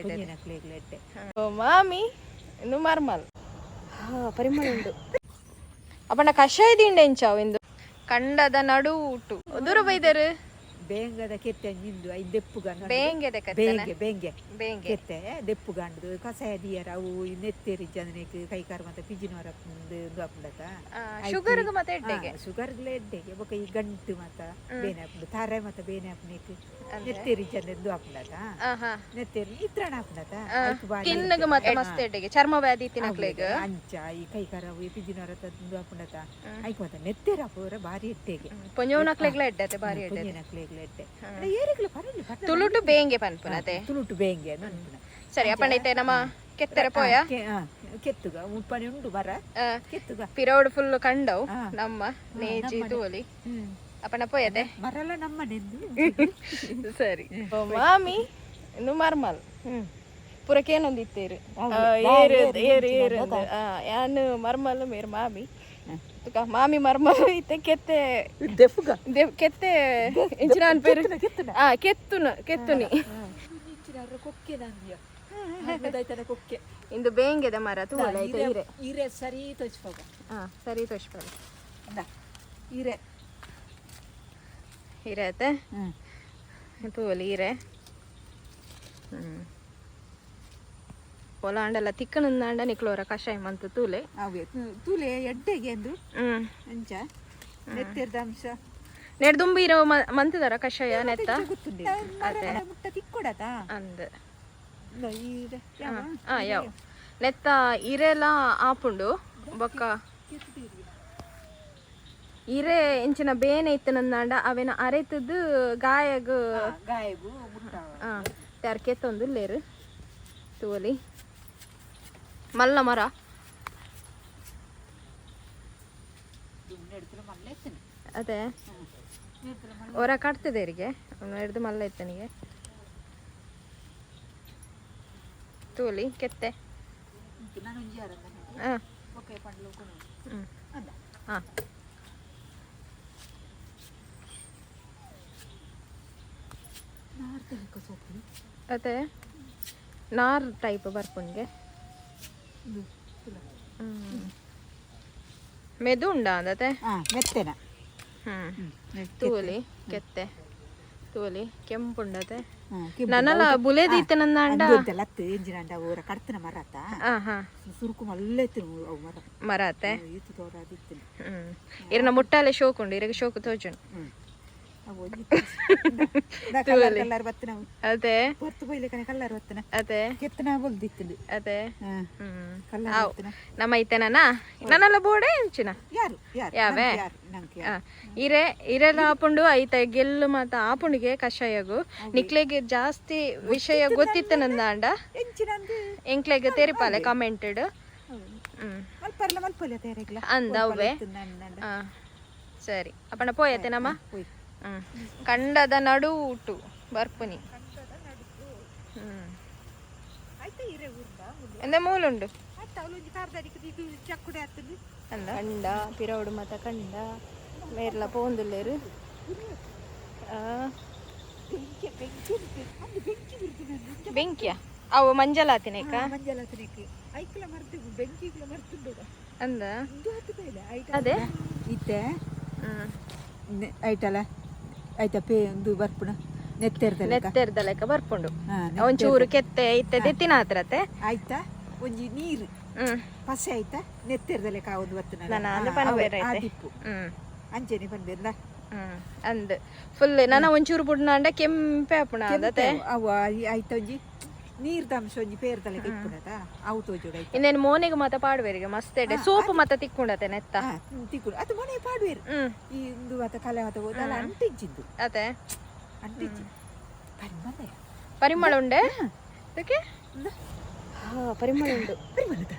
ಪೊಂಜೆನಕ್ಲೆಗ್ಲ ಎಡ್ಡೆ. ಮಾಮಿ ಇಂದು ಮರ್ಮಲ್. ಪರಿಮಳ ಉಂಡು. ಅಪ್ಪಣ್ಣ ಕಷಾಯ ದಿಂಡೆ ಎಂಚಾವು ಇಂದು ಕಂಡದ ನಡು ಊಟು ದೂರ ಬೈದರು. ಬೇಂಗದ ಕೆತ್ತೆ ನಿಂದು I ದೆಪ್ಪುಗ. ಬೇಂಗೆದ ಕೆತ್ತನೆ? ಬೇಂಗೆ, ಬೇಂಗೆ. ಬೇಂಗೆ. ಕೆತ್ತೆ ದೆಪ್ಪುಗಂಡು ಕಷಾಯ ದಿಯರ. ಅವು ನೆತ್ತೇರಿ ಜನಕ್ಕೆ ಕೈ ಕಾರ್ ಮತ್ತೆ ಪಿಜಿನವರ ಇಂದು ಆಪುಂಡತ. ಶುಗರ್ಗ್ ಮತ್ತೆ ಎಡ್ಡೆಗೆ. ಶುಗರ್ಗ್ಲ ಎಡ್ಡೆಗೆ. ಬೊಕ ಈ ಗಂಟು ಮತ ಬೇನೆ ಆಪುಂಡು, ತಾರೆ ಮತ ಬೇನೆ ಆಪುನೆಕ್ ನೆತ್ತೇರಿ ಜನ ಇಂದು ಆಪುಂಡತ. ಆಹಾ. ನೆತ್ತೇರಿ ಇತ್ರಣ ಆಪುಂಡತ, ಐಕ್ ಬಾರಿ ಕಿನ್ನುಗ್ ಎಡ್ಡೆ. ಮತ್ತೆ ಮಸ್ತ್ ಎಡ್ಡೆಗೆ, ಚರ್ಮ ವ್ಯಾಧಿ ತಿನ್ನಕ್ಲೆಗ್. ಅಂಚ ಈ ಕೈ ಕಾರ ಅವು ಪಿಜಿನವರ ಇಂದು ಆಪುಂಡತ, ಐಕ್ ಮತ ನೆತ್ತೇರ ಆಪುರ ಬಾರಿ ಎಡ್ಡೆಗೆ. ಪೊಂಜೋನಕ್ಲೆಗ್ಲ ಎಡ್ಡೆ ಅತೆ, ಬಾರಿ ಎಡ್ಡೆ. ಪೊಂಜೆನಕ್ಲೆಗ್ಲ ಎಡ್ಡೆ. ಏರಿಗ್ಲ ಪರಲಿ. ತುಳುಟು ಬೇಂಗೆ ಪನ್ಪುನತೆ. ತುಳುಟು ಬೇಂಗೆ ಅನ್ಪುನ. ಸರಿ ಅಪ್ಪಣ್ಣ, ಇತ್ತೆ ನಮ್ಮ ಕೆತ್ತರೆ ಪೋಯ. ಕೆತ್ತುಗ ಮುಪ್ಪನೆ ಉಂಡು ಮರ. ಕೆತ್ತುಗ. ಪಿರೌಡ್ ಫುಲ್ ಕಂಡವು. ನಮ್ಮ ನೇಜಿ ನಮ್ಮನೆ. ತೂಲಿ ಅಪ್ಪಣ್ಣ ಪೋಯತೆ. ಮರಲ ನಮ್ಮ ನೆಂದು. ಸರಿ ಮಾಮಿ ಇಂದು ಮರ್ಮಲ್ ಪುರಕೇನೊಂದು ಇತ್ತೇರು ಏರು ಏರು ಏರು ಅಂದ್. ಯಾನ್ ಮರ್ಮಲ್, ಮೇರ್ ಮಾಮಿ. ತುಕ ಮಾಮಿ ಮರ್ಮಲ್ ಇತ್ತೆ ಕೆತ್ತೆ. ದೆಫುಗ. ಕೆತ್ತೆ ಎಂಚಿನ ಅನ್ಪೇರು? ಕೆತ್ತುನ. ಕೆತ್ತುನ, ಕೆತ್ತುನಿ. ಕೊಕ್ಕೆ ನಂದಿಯ ಕೊಕ್ಕೆ. ಇಂದು ಬೇಂಗೆದ ಮರ ತೂವಲ ಐತೆ ಇರೆ. ಇರೆ ಸರಿ ತೋಚ್ಪಗ. ಸರಿ ತೋಷ್ಪದ. ಇರೆ. ಹಿರೆ ಐತೆ. ತೂವಲಿ ಹೀರೆ. ಪೊಲ ಆಂಡಲ ತಿಕ್ಕನಂದಾಂಡ ನಿಕ್ಲೋರ ಕಷಾಯ ಮಂತು ತೂಲೆ. ಅವೇ ತೂಲೆ ಎಡ್ಡೆಗೆ ಅಂದು. ಅಂಚ ನೆತ್ತೆರ್ದ ಅಂಶ. ನೆಡ್ದುಂಬಿ ಇರೋ ಮಂತದಾರ ಕಷಾಯ ನೆತ್ತ. ಗೊತ್ತುಂಡೆ ಮುಟ್ಟ ತಿಕ್ಕೊಡತ. ಅಂದ್. ಇರೆ. ಯಾವ ನೆತ್ತ ಇರೆಲ ಆಪುಂಡು. ಬೊಕ್ಕ ಇರೆ ಎಂಚಿನ ಬೇನೆ ಇತ್ತನಂದಾಂಡ ಅವೆನ ಅರೆತದ್ದು ಗಾಯಗ್. ಗಾಯಗು ಮುಟ್ಟ. ತ್ಯಾರ್ ಕೆತ್ತೊಂದುಲ್ಲೇರು ತೂವಲಿ ಮಲ್ಲ ಮರ. ಮಲ್ಲ ಎತ್ತನೆ. ಅದೇ ಹೊರ ಕಟ್ತದೆ ಇರಿಗೆ ಹಿಡ್ದು ಮಲ್ಲ ಇತ್ತನಿಗೆ ತೂಲಿ ಕೆತ್ತೆ. ನಾನು ಒಂಜಿ ಓಕೆ ಪಂಡ್ಲು. ಅಂದ. ನಾರ್ತಲಿಕ್ಕ ಸೊಪ್ಪು. ಅದೇ ನಾರ್ ಟೈಪ್ ಬರ್ಪುನ್ಗೆ. ಮೆದು ಉಂಡಾ ಅಂದತೆ. ಮೆತ್ತೆನ. ತೂಲಿ ಕೆತ್ತೆ ತೂಲಿ ಕೆಂಪುಂಡತೆ. ನನಲ ಬುಲೆದೀತ ನಂದಾಂಡ. ಲತ್ತು ಎಂಜಿನಾಂಡ ಊರ ಕಡ್ತನ ಮರತ. ಹಾ ಹಾ ಸುರುಕು ಮಲ್ಲ ಇತ್ತು ಅವು ಮರ. ಮರ ಅತ್ತೆ. ಇತ್ತು ತೋರಾದಿತ್ತು. ಇರನ ಮುಟ್ಟಾಲೆ ಶೋಕ್ ಉಂಡು, ಇರಗ ಶೋಕ್ ತೋಜುಂಡು. ಅವು ಕಲ್ಲರ್ ಕಲ್ಲರ್ ಬತ್ತಿನ. ಅದೇ. ಪೊರ್ತು ಬೈಲೆ ಕಲ್ಲರ್ ಬತ್ತಿನ. ಅದೇ. ಕೆತ್ತನ ಬೊಲ್ದಿತ್ತು. ಅದೇ. ಕಲ್ಲರ್ ಆವ್. ಬತ್ತಿನ. ನಮ್ಮ ಇತ್ತೆನ ನನ್ನಲ್ಲ ಬೋಡೆ ಎಂಚಿನ. ಯಾರು ಯಾರು? ಯಾವೆ? ಯಾರು ನಂಗೆ? ಇರೆ ಇರೆಲ ಆಪುಂಡು ಐತ ಗೆಲ್ಲು ಮಾತ ಆಪುಂಡಿಗೆ ಕಷಾಯಗು. ನಿಕ್ಲೆಗ್ ಜಾಸ್ತಿ ವಿಷಯ ಗೊತ್ತಿತ್ತ ನಂದಾಂಡ ಎಂಚಿನಂದು ಎಂಕ್ಲೆಗ್ ತೆರಿಪಾಲೆ ಕಮೆಂಟೆಡ್. ಮಲ್ಪರ್ಲ ಮಲ್ಪೊಲೆ ತೇರೆಗ್ಲ. ಅಂದ ಅವ್ವೆ. ಸರಿ ಅಪ್ಪಣ್ಣ ಪೋಯತೆ ನಮ್ಮ. ಪೋಯ್. ಕಂಡದ ನಡು ಊಟು ಬರ್ಪುನಿ. ಆಯ್ತಾ ಇರೆ ಊರ್ದ. ಎಂದ ಮೂಲುಂಡು. ಆಯ್ತಾ ಅವಳೊಂಜಿ ಕಾರ್ದಾಡಿಕ್ ಇದು ಚಕ್ಕುಡೆ ಆತಂದು. ಅಂದ ಕಂಡ ಪಿರೌಡು ಮತ ಕಂಡ ಮೇರ್ಲ ಪೋಂದುಲ್ಲೇರು. ಬೆಂಕಿ ಬೆಂಕಿ ಅಂದು ಬೆಂಕಿ ಬಿಡ್ತೀನಿ. ಬೆಂಕಿಯ ಅವು ಮಂಜಲಾತಿನೇಕ. ಮಂಜಲಾತನೇಕ್ ಐಕ್ಲ ಮರ್ತು ಬೆಂಕಿಗ್ಲ ಮರ್ತುಂಡು. ಅಂದ. ಇಂದು ಹತ್ತು ಬೈಲ ಐಟ. ಅದೇ. ಇತ್ತೆ ಐಟಲ ಐತ ಪೇ ಒಂದು ಬರ್ಪುಣ ನೆತ್ತೆರ್ದ ಲೆಕ್ಕ. ನೆತ್ತೆರ್ದ ಲೆಕ್ಕ ಬರ್ಪುಂಡು. ಒಂಚೂರು ಕೆತ್ತೆ ಇತ್ತೆ ದೆತ್ತಿನ ಹತ್ರತೆ. ಆಯ್ತಾ ಒಂಜಿ ನೀರು ಪಸೆ ಆಯ್ತಾ ನೆತ್ತೆರ್ದ ಲೆಕ್ಕ ಒಂದು ಬತ್ತನ. ನನ ಅಂದ್ ಪನ್ಪೆರ್ ಐತೆ. ಆದಿಪ್ಪು. ಅಂಚೆನೆ ಪನ್ಪೆರ್ನ. ಅಂದ್ ಫುಲ್ ನನ ಒಂಚೂರು ಬುಡ್ನಾಂಡ ಕೆಂಪೆ ಆಪುಣ ಅದತೆ. ಅವ ಆಯ್ತ ಒಂಜಿ ನೀರ್ದ ಅಂಶ ಒಂಜಿ ಪೇರ್ದ ಲೆಕ್ಕ ಇಪ್ಪುನತ ಅವು ತೋಜೋಡು ಆಯ್ತಾ. ಇನ್ನೇನು ಮೋನೆಗ್ ಮಾತ ಪಾಡುವೆರಿಗೆ ಮಸ್ತ್ ಎಡೆ ಸೋಪು ಮಾತ ತಿಕ್ಕೊಂಡತೆ ನೆತ್ತ. ತಿಕ್ಕುಡು ಅದು ಮೊನೆ ಪಾಡುವೆರು. ಈ ಇಂದು ಮಾತ ಕಲೆ ಮಾತ ಹೋದಲ್ಲ ಅಂಟಿಜ್ಜಿದ್ದು. ಅದೇ. ಅಂಟಿಜ್ಜಿ ಪರಿಮಳ. ಪರಿಮಳ ಉಂಡೆ ಅದಕ್ಕೆ ಪರಿಮಳ ಉಂಡು. ಪರಿಮಳದ.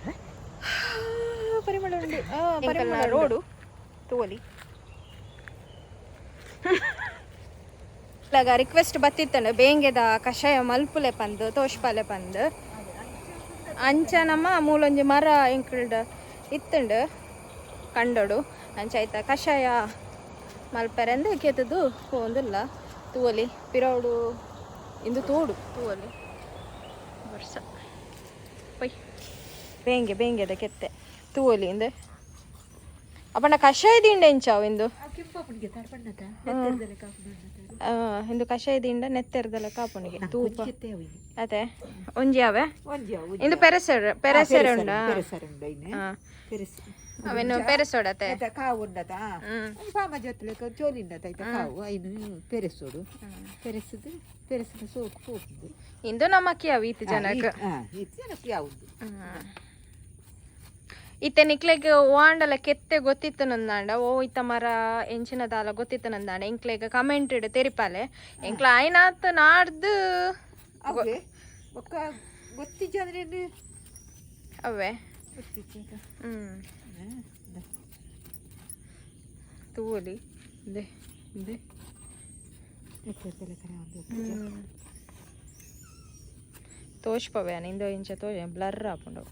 ಪರಿಮಳ ಉಂಡು, ಪರಿಮಳ ರೋಡು ತೋಲಿ ಇಲ್ಲಾಗ ರಿಕ್ವೆಸ್ಟ್ ಬತ್ತಿತ್ತಂಡು ಬೇಂಗೆದ ಕಷಾಯ ಮಲ್ಪುಲೆ ಪಂದು ತೋಷ್ಪಾಲೆ ಪಂದು. ಅಂಚ ನಮ್ಮ ಮೂಲೊಂಜಿ ಮರ ಎಂಕಲ್ಡ್ ಇತ್ತುಂಡು ಕಂಡೋಡು. ಅಂಚ ಆಯ್ತ ಕಷಾಯ ಮಲ್ಪೆರೆಂದು ಕೆತ್ತದು ಪೋಂದುಲ್ಲ. ತೂವಲಿ ಪಿರೌಡು ಇಂದು ತೋಡು ತೂವಲಿ. ವರ್ಷ ಪೊಯ್ ಬೇಂಗೆ ಬೇಂಗೆದ ಕೆತ್ತೆ ತೂವೊಲಿ ಇಂದೆ ಅಪ್ಪಣ್ಣ ಕಷಾಯ ದಿಂಡ ಎಂಚಾವು ಇಂದು. ಕೆಂಪಪ್ಪನಿಗೆ ತರ್ಪಣ್ಣತ ನೆತ್ತೆರ್ದಲೆ ಕಾಪುನ. ಆ, ಇಂದು ಕಷಾಯ ದಿಂಡ ನೆತ್ತೆರ್ದಲ ಕಾಪುನಿಗೆ ತೂಪ. ಕೆತ್ತೆ ಅವು ಇನಿ. ಅದೇ ಒಂಜಿ ಅವೆ. ಒಂಜಿ ಅವು. ಇಂದು ಪೆರೆಸರ್ ಪೆರೆಸೆರೆ ಉಂಡಾ? ಪೆರೆಸರ್ ಉಂಡು ಐನೆ. ಪೆರೆಸ್. ಅವೆನು ಪೆರೆಸೋಡತೆ. ಐತ ಕಾವು ಉಂಡತ. ಪಾಮ ಜೊತ್ಲೆಕ ಚೋಲಿ ಉಂಡತ ಐತ ಕಾವು ಐನು ಪೆರೆಸೋಡು ಪೆರೆಸದು ಪೆರೆಸಿನ ಸೋಕು ಪೋಪುಂಡು. ಇಂದು ನಮ್ಮಕ್ಕಿ ಅವು ಈತ್ ಜನಕ್. ಇತ್ತು ಜನಕ್ಕೆ ಯಾವುದು. ಇತ್ತೆ ನಿಕ್ಲೆಗ್ ಓಂಡಲ ಕೆತ್ತೆ ಗೊತ್ತಿತ್ತು ನಂದಾಂಡ ಓ ಇತ್ತ ಮರ ಎಂಚಿನ ದಾಲ ಗೊತ್ತಿತ್ತು ನಂದಾಂಡ ಎಂಕ್ಲೆಗ್ ಕಮೆಂಟ್ ಇಡು ತೆರಿಪಾಲೆ ಎಂಕ್ಲ ಆಯ್ನಾತ್ ನಾಡ್ದು. ಅವೇ ಬೊಕ್ಕ ಗೊತ್ತಿಜ್ಜ ಅಂದ್ರೆ ಏನು? ಅವೇ. ಗೊತ್ತಿಜ್ಜ. ತೂವಲಿ ಇಂದೆ ಇಂದೆ. ತೋಷ್ಪವೆ ಇಂದು ಇಂಚ ತೋ ಬ್ಲರ್ ಆಪುಂಡು.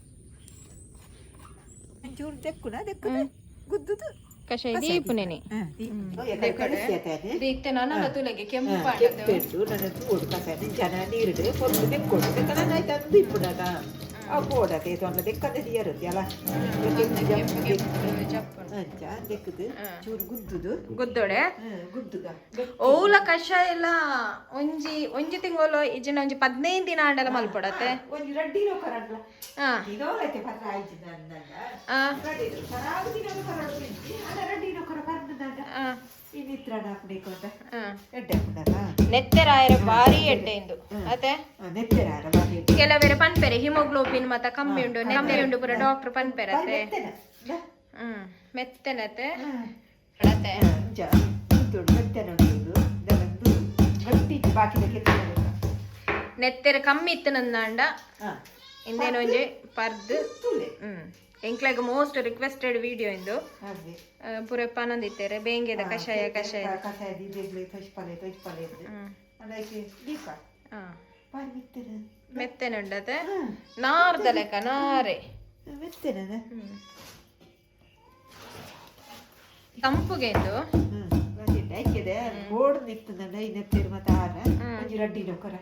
ಒಂಚೂರು ದೆಕ್ಕುನ ದೆಕ್ಕುದು ಗುದ್ದುದು. ಕಷಾಯ ದೀಪುನೇನೆ. ಇತ್ತೆ ನನಲ ತುಲೆಗೆ ಕೆಂಪು. ಕೆಂಪೆಂಡು ನನ್ನ ತೂಡು ಕಷಾಯ ಜನ ನೀರುಡು ಪೊರ್ಲು ದೆಕ್ಕೊಡು ದೆಕ್ಕ ನನ್ನ ಆಯ್ತು ಅಂದು ಇಪ್ಪುಡದ ಅವು ಪೋಡತೆ ತೊಂಡ ದೆಕ್ಕಂದೆ ದಿಯರುತ್ತೆ ಅಲ್ಲ. ಅಂಚ ದೆಕ್ಕುದು ಚೂರು ಗುದ್ದುದು. ಗುದ್ದೋಡೆ. ಗುದ್ದುಗ. ಓಲ ಕಷಾಯ ಎಲ್ಲ ಒಂಜಿ ಒಂಜಿ ತಿಂಗಳು ಇಜ್ಜಿನ ಒಂಜಿ 15 ದಿನ ಆಂಡಲ ಮಲ್ಪಡತ್ತೆ. ಒಂಜಿ ರಡ್ಡಿ ಕರಂಡ್ಲ. ದಿನೋಲೈತೆ ಪತ್ರ ಆಯ್ತು ನನ್ನ. ಸರಾಗು ದಿನ ಕರಡು ಅಲ್ಲ ರಡ್ಡಿ ಕರ ಪರ್ದು ಇನ್ನಿತ್ರ ಹಾಕ್ಬೇಕು ಎಡ್ಡೆ ಹಾಕುಂಡಲ್ಲ. ನೆತ್ತೆರಾಯರ ಬಾರಿ ಎಡ್ಡೆ ಇಂದು ಅತ್ತೆ. ನೆತ್ತೆರಾರ ಬಾರಿ ಎಡ್ಡೆ. ಕೆಲವೆರೆ ಪನ್ಪೆರೆ ಹಿಮೋಗ್ಲೋಬಿನ್ ಮತ್ತ ಕಮ್ಮಿ ಉಂಡು ನೆತ್ತೆ ಉಂಡು ಪೂರ ಡಾಕ್ಟರ್ ಪನ್ಪೆರತ್ತೆ. ಬಾರಿ ಮೆತ್ತೆನ ನ? ಮೆತ್ತೆನತೆ ಅಡತೆ. ಅಂಚ ಗುದ್ದುಡು ಮೆತ್ತೆನ ಉಂಡು ಇದೆಲ್ಲ ಗಟ್ಟಿ ಇತ್ತು ಬಾಕಿದ ಕೆತ್ತನೆ. ನೆತ್ತೆರ ಕಮ್ಮಿ ಇತ್ತು ನಂದಾಂಡ ಇಂದೇನು ಒಂಜಿ ಪರ್ದು. ತುಲೆ. ಎಂಕ್ಲೆಗ್ ಮೋಸ್ಟ್ ರಿಕ್ವೆಸ್ಟೆಡ್ ವಿಡಿಯೋ ಇಂದು. ಅದೇ. ಪೂರ ಪನೊಂದಿತ್ತೇರೆ ಬೇಂಗೆದ ಕಷಾಯ ಕಷಾಯ. ಕಷಾಯ ದೀದೆಗ್ಲೆ ತೊಜ್ಪಾಲೆ ತೊಜ್ಪಾಲೆ ಅದಕ್ಕೆ ದೀಪ. ಬಾರಿ ಮೆತ್ತೆನ. ಮೆತ್ತೆನ ಉಂಡತೆ ನಾರ್ದ ಲೆಕ್ಕ ನಾರೆ. ಮೆತ್ತೆನ. ತಂಪುಗೆ ಇಂದು. ಐಕ್ಯದೆ ಬೋರ್ಡ್ ನಿತ್ತದ ಈ ನೆತ್ತೇರು ಮತ್ತೆ ಆರ ಒಂಜಿ ರಡ್ಡಿ ನೊಕರ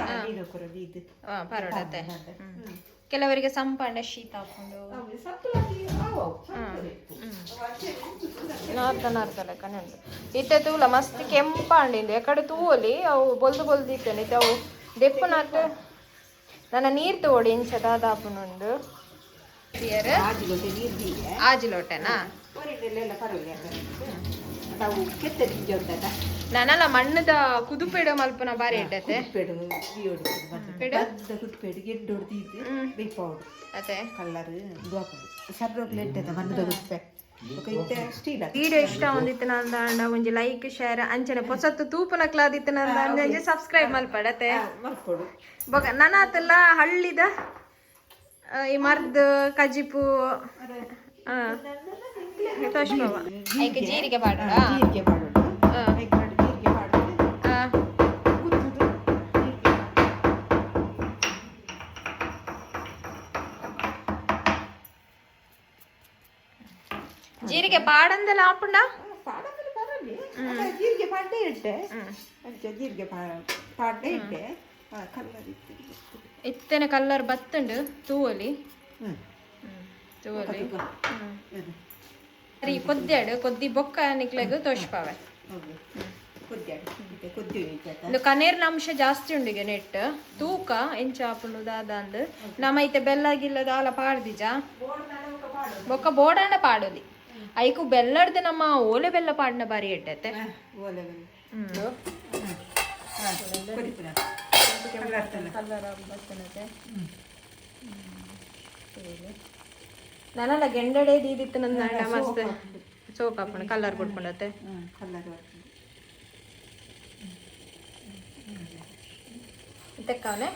ರಡ್ಡಿ ನೊಕರ ಇದು. ಪರೋಡತೆ ಕೆಲವರಿಗೆ ಸಂಪಾಂಡ ಶೀತ ಹಾಕೊಂಡು. ನಾರ್ದ ನಾರ್ದ ಲೆಕ್ಕ ಉಂಟು ಇತ್ತೆ ತೂಲ ಮಸ್ತ್ ಕೆಂಪಾಂಡಿಂದು ಎಕಡೆ ತೂವಲಿ ಅವು ಬೊಲ್ದು ಬೊಲ್ದು ಇತ್ತೇನೆ ಇತ್ತೆ ಅವು ದೆಪ್ಪುನಾಟ್ ನನ್ನ ನೀರು ತೋಡಿ ಇಂಚ ದಾದಾಪುನುಂಡು ಬಿಯರ್. ಆಜಿ ಲೋಟೆ ನೀರು ದೀಯ. ಆಜಿ ಲೋಟೆನಾ? ಹೊರಗೆಲ್ಲ ಪರವಾಗಿಲ್ಲ ನಾವು ಕೆತ್ತ ದಿಂಜ ಉಂಟದ. ನಾನಲ್ಲ ಮಣ್ಣದ ಕುದುಪೆಡು ಮಲ್ಪುನ ಬಾರಿ ಎಡ್ಡತೆ. ಕುಟ್ಪೇಡು ದಿಯೋಡು. ಪೆಡು? ಕುಟ್ಪೇಡು ಗೆಡ್ಡು ಹೊಡ್ದಿದ್ದು ಬೇಪಾವಡು. ಅತೆ. ಕಲ್ಲರ್ ಇದು ಹಾಕುದು ಸರ್ರೋಗ್ಲು ಎಡ್ಡದ ಮಣ್ಣದ ಕುಟ್ಪೆ ಬೊಕ ಇತ್ತೆ ಸ್ಟೀಲ್. ವಿಡಿಯೋ ಇಷ್ಟ ಒಂದಿತ್ತು ನಂದಾಂಡ ಒಂಜಿ ಲೈಕ್ ಶೇರ್ ಅಂಚನೆ ಪೊಸತ್ತು ತೂಪುನಕ್ಲಾದಿತ್ತು ನಂದಾಂಡ ಒಂಜಿ ಸಬ್ಸ್ಕ್ರೈಬ್ ಮಲ್ಪಡತೆ. ಮಲ್ಪೊಡು. ಬೊಕ ನನಾತಲ್ಲ ಹಳ್ಳಿದ ಈ ಮರ್ದ್ ಕಜಿಪು ತೋಷ್ಪವ ಐಕೆ ಜೀರಿಗೆ ಪಾಡೋಡ. ಜೀರಿಗೆ ಮಾಡೋದು ಹೇಗೆ ಮಾಡಿ ಜೀರಿಗೆ ಮಾಡೋದು ಗುದ್ದುದು ಜೀರಿಗೆ. ಜೀರಿಗೆ ಪಾಡಂದೆಲ್ಲ ಆಪುಂಡ. ಪಾಡಂದ್ರೆ ಪರಲಿ ಅಲ್ಲ, ಜೀರಿಗೆ ಪಾಡ್ಡೆ ಇಟ್ಟೆ ಅಂಚ ಜೀರಿಗೆ ಪಾಡ್ಡೆ ಇಟ್ಟೆ ಕಲ್ಲರ್ ಇತ್ತು. ಇತ್ತನೆ ಕಲ್ಲರ್ ಬತ್ತುಂಡು ತೂವಲಿ. ತೂವಲಿ. ಸರಿ ಕೊದ್ದ್ಯಾಡು ಕೊದ್ದಿ ಬೊಕ್ಕ ನಿಕ್ಲೆಗ್ ತೋಷ್ಪಾವೆ. ಹೌದು ಕೊದ್ಯಾಡು ಇತ್ತೆ ಕೊದ್ದಿ ಇತ್ತತ. ಇಂದು ಕನೇರ್ನ ಅಂಶ ಜಾಸ್ತಿ ಉಂಡಿಗೆ ನೆಟ್ ತೂಕ ಎಂಚ ಆಪುಂಡು ದಾದ ಅಂದ್ ನಮ ಇತ್ತೆ ಬೆಲ್ಲ ಗಿಲ್ಲ ದಾಲ ಪಾಡ್ದಿಜ ಬೊಕ್ಕ ಬೋಡಾಂಡ ಪಾಡೋದಿ ಐಕು ಬೆಲ್ಲಡ್ದು ನಮ್ಮ ಓಲೆ ಬೆಲ್ಲ ಪಾಡಿನ ಬಾರಿ ಎಡ್ಡತ್ತೆ. ಓಲೆ ಬೆಲ್ಲ ಕೊದಿಪುನ ಕಲ್ಲರ್. ನನಲ ಗೆಂಡಡೆ ದೀದಿತ್ತು ನನ್ನ ಅಣ್ಣ ಮಸ್ತ್ ಸೋಪ್ ಹಾಪುಂಡು ಕಲರ್ ಕೊಡ್ಕೊಂಡತ್ತೆ. ಕಲ್ಲರ್. ತೆಕ್ಕವನೆ.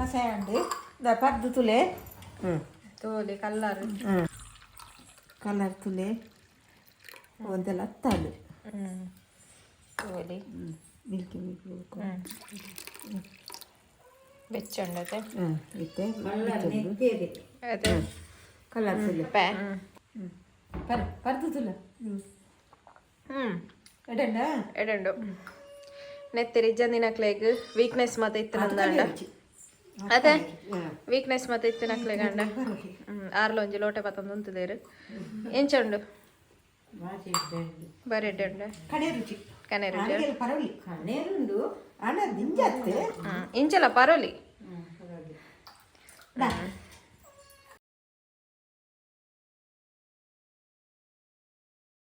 ಕಷಾಯ ಉಂಡು ಪದ್ದು ತುಲೆ. ತೋಲಿ ಕಲ್ಲರ್. ಕಲರ್ ತುಲೆ ಒಂದೆಲ್ಲ ಹತ್ತಾಳು. ತೋಲಿ. Milky milky. ಬೆಚ್ಚ ಉಂಡತೆ. ಇತ್ತೆ ಅದೇ. ಕಲರ್ ತುಲೆ. ಪೆ. ಪರ್ ಪರ್ದು ತುಲೆ. ಎಡಂಡ. ಎಡಂಡು ನೆತ್ತೆರ್ ಇಜ್ಜಂದಿನಕ್ಲೆಗ್ ವೀಕ್ನೆಸ್ ಮಾತ ಇತ್ತಿನಂದಾಂಡ, ಅದೇ ವೀಕ್ನೆಸ್ ಮಾತ ಇತ್ತಿನಕ್ಲೆಗ್ ಅಂಡ. ಆರ್ಲ ಒಂಜಿ ಲೋಟೆ ಪತ್ತೊಂದು ಉಂತುದೇರು. ಎಂಚ ಉಂಡು? ಬಾರಿ ಎಡ್ಡೆ ಉಂಡು. ಕಡೆ ರುಚಿ. ಕನೆ ರುಚಿ. ಪರವಲಿ ಕಣೇರುಂಡು, ಆಂಡ ದಿಂಜತ್ತೆ. ಇಂಚಲ ಪರೋಲಿ.